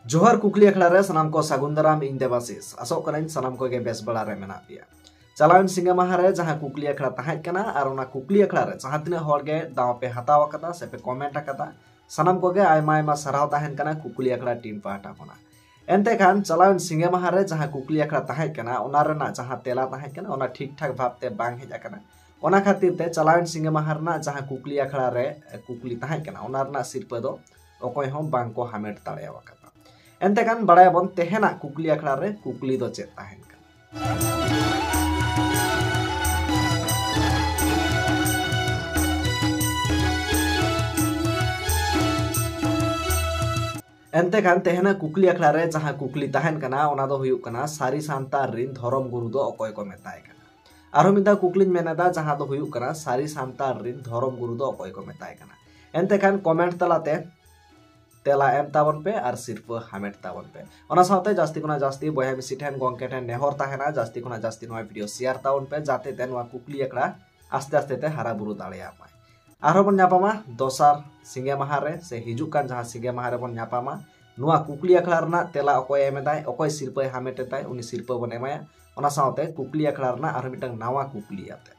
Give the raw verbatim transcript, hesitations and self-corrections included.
ᱡᱚᱦᱟᱨ ᱠᱩᱠᱞᱤ ᱟᱠᱷᱲᱟ ᱨᱮ ᱥᱟᱱᱟᱢ ᱠᱚ ᱥᱟᱹᱜᱩᱱ ᱫᱟᱨᱟᱢ, ᱤᱧ ᱫᱮᱵᱟᱥᱤᱥ᱾ ᱟᱥᱚᱜ ᱠᱟᱹᱱᱟᱹᱧ ᱥᱟᱱᱟᱢ ᱠᱚᱜᱮ ᱵᱮᱥ ᱵᱟᱲᱟ ᱨᱮ ᱢᱮᱱᱟᱜ ᱯᱮᱭᱟ᱾ ᱪᱟᱞᱟᱣᱮᱱ ᱥᱤᱸᱜᱮ ᱢᱟᱦᱟ ᱨᱮ ᱡᱟᱦᱟᱸ ᱠᱩᱠᱞᱤ ᱟᱠᱷᱲᱟ ᱛᱟᱦᱮᱸ ᱠᱟᱱᱟ, ᱟᱨ ᱚᱱᱟ ᱠᱩᱠᱞᱤ ᱟᱠᱷᱲᱟ ᱨᱮ ᱡᱟᱦᱟᱸ ᱛᱤᱱᱟᱹᱜ ᱦᱚᱲ ᱜᱮ ᱫᱟᱣ ᱯᱮ ᱦᱟᱛᱟᱣ ᱟᱠᱟᱫᱟ ᱥᱮ ᱯᱮ comment ᱟᱠᱟᱫᱟ, ᱥᱟᱱᱟᱢ ᱠᱚᱜᱮ ᱟᱭᱢᱟ ᱟᱭᱢᱟ ᱥᱟᱨᱦᱟᱣ ᱛᱟᱦᱮᱱ ᱠᱟᱱᱟ ᱠᱩᱠᱞᱤ ᱟᱠᱷᱲᱟ team ᱯᱟᱦᱴᱟ ᱠᱷᱚᱱᱟᱜ᱾ ᱮᱱᱛᱮ ᱠᱷᱟᱱ ᱪᱟᱞᱟᱣᱮᱱ ᱥᱤᱸᱜᱮ ᱢᱟᱦᱟ ᱨᱮ ᱡᱟᱦᱟᱸ ᱠᱩᱠᱞᱤ ᱟᱠᱷᱲᱟ ᱛᱟᱦᱮᱸ ᱠᱟᱱᱟ, ᱚᱱᱟ ᱨᱮᱱᱟᱜ ᱡᱟᱦᱟᱸ ᱛᱮᱞᱟ ᱛᱟᱦᱮᱸ ᱠᱟᱱᱟ, ᱚᱱᱟ ᱴᱷᱤᱠ ᱴᱷᱟᱠ ᱵᱷᱟᱵ ᱛᱮ ᱵᱟᱝ ᱦᱮᱡ ᱟᱠᱟᱱᱟ᱾ ᱚᱱᱟ ᱠᱷᱟᱹᱛᱤᱨ ᱛᱮ ᱪᱟᱞᱟᱣᱮᱱ ᱥᱤᱸᱜᱮ ᱢᱟᱦᱟ ᱨᱮᱱᱟᱜ ᱡᱟᱦᱟᱸ ᱠᱩᱠᱞᱤ ᱟᱠᱷᱲᱟ ᱨᱮ ᱠᱩᱠᱞᱤ ᱛᱟᱦᱮᱸ ᱠᱟᱱᱟ, ᱚᱱᱟ ᱨᱮᱱᱟᱜ ᱥᱤᱨᱯᱟᱹ ᱫᱚ ᱚᱠᱚᱭ ᱦᱚᱸ ᱵᱟᱝ ᱠᱚ ᱦᱟᱢᱮᱴ ᱫᱟᱲᱮ ᱟᱠᱟᱫᱟ᱾ ᱮᱱᱛᱮ ᱠᱷᱟᱱ ᱵᱟᱲᱟᱭᱟᱵᱚᱱ ᱛᱮᱦᱮᱧᱟᱜ ᱠᱩᱠᱞᱤ ᱟᱠᱷᱲᱟ ᱨᱮ ᱠᱩᱠᱞᱤ ᱫᱚ ᱪᱮᱫ ᱛᱟᱦᱮᱱ ᱠᱟᱱᱟ᱾ ᱮᱱᱛᱮ ᱠᱷᱟᱱ ᱛᱮᱦᱮᱧᱟᱜ ᱠᱩᱠᱞᱤ ᱟᱠᱷᱲᱟ ᱨᱮ ᱡᱟᱦᱟᱸ ᱠᱩᱠᱞᱤ ᱛᱟᱦᱮᱱ ᱠᱟᱱᱟ, ᱚᱱᱟ ᱫᱚ ᱦᱩᱭᱩᱜ ᱠᱟᱱᱟ, ᱥᱟᱹᱨᱤ ᱥᱟᱱᱛᱟᱲ ᱨᱤᱱ ᱫᱷᱚᱨᱚᱢ ᱜᱩᱨᱩ ᱫᱚ ᱚᱠᱚᱭ ᱠᱚ ᱢᱮᱛᱟᱭ ᱠᱟᱱᱟ? ᱟᱨᱦᱚᱸ ᱢᱤᱫ ᱫᱷᱟᱣ ᱠᱩᱠᱞᱤᱧ ᱢᱮᱱ ᱮᱫᱟ, ᱡᱟᱦᱟᱸ ᱫᱚ ᱦᱩᱭᱩᱜ ᱠᱟᱱᱟ, ᱥᱟᱹᱨᱤ ᱥᱟᱱᱛᱟᱲ ᱨᱤᱱ ᱫᱷᱚᱨᱚᱢ ᱜᱩᱨᱩ ᱫᱚ ᱚᱠᱚᱭ ᱠᱚ ᱢᱮᱛᱟᱭ ᱠᱟᱱᱟ? ᱮᱱᱛᱮ ᱠᱷᱟᱱ comment ᱛᱟᱞᱟᱛᱮ ᱛᱮᱞᱟ ᱮᱢ ᱛᱟᱵᱚᱱ ᱯᱮ ᱟᱨ ᱥᱤᱨᱯᱟᱹ ᱦᱟᱢᱮᱴ ᱛᱟᱵᱚᱱ ᱯᱮ᱾ ᱚᱱᱟ ᱥᱟᱶᱛᱮ ᱡᱟᱹᱥᱛᱤ ᱠᱷᱚᱱᱟᱜ ᱡᱟᱹᱥᱛᱤ ᱵᱚᱭᱦᱟ ᱢᱤᱥᱤ ᱴᱷᱮᱱ, ᱜᱚᱝᱠᱮ ᱴᱷᱮᱱ ᱱᱮᱦᱚᱨ ᱛᱟᱦᱮᱱᱟ, ᱡᱟᱹᱥᱛᱤ ᱠᱷᱚᱱᱟᱜ ᱡᱟᱹᱥᱛᱤ ᱱᱚᱣᱟ video share ᱛᱟᱵᱚᱱ ᱯᱮ, ᱡᱟᱛᱮ ᱛᱮ ᱱᱚᱣᱟ ᱠᱩᱠᱞᱤ ᱟᱠᱷᱲᱟ ᱟᱥᱛᱮ ᱟᱥᱛᱮ ᱛᱮ ᱦᱟᱨᱟ ᱵᱩᱨᱩ ᱫᱟᱲᱮᱭᱟᱜ ᱢᱟᱭ᱾ ᱟᱨᱦᱚᱸ ᱵᱚᱱ ᱧᱟᱯᱟᱢᱟ ᱫᱚᱥᱟᱨ ᱥᱤᱸᱜᱮ ᱢᱟᱦᱟ ᱨᱮ, ᱥᱮ ᱦᱤᱡᱩᱜ ᱠᱟᱱ ᱡᱟᱦᱟᱸ ᱥᱤᱸᱜᱮ ᱢᱟᱦᱟ ᱨᱮᱵᱚᱱ ᱧᱟᱯᱟᱢᱟ᱾ ᱱᱚᱣᱟ ᱠᱩᱠᱞᱤ ᱟᱠᱷᱲᱟ ᱨᱮᱱᱟᱜ ᱛᱮᱞᱟ ᱚᱠᱚᱭ ᱮᱢ ᱮᱫᱟᱭ, ᱚᱠᱚᱭ ᱥᱤᱨᱯᱟᱹᱭ ᱦᱟᱢᱮᱴ ᱮᱫᱟᱭ, ᱩᱱᱤ ᱥᱤᱨᱯᱟᱹ ᱵᱚᱱ ᱮᱢᱟᱭᱟ᱾ ᱚᱱᱟ ᱥᱟᱶᱛᱮ ᱠᱩᱠᱞᱤ ᱟᱠᱷᱲᱟ ᱨᱮᱱᱟᱜ ᱟᱨᱦᱚᱸ ᱢᱤᱫᱴᱟᱝ ᱱᱟᱣᱟ ᱠᱩᱠᱞᱤ ᱟᱛᱮ᱾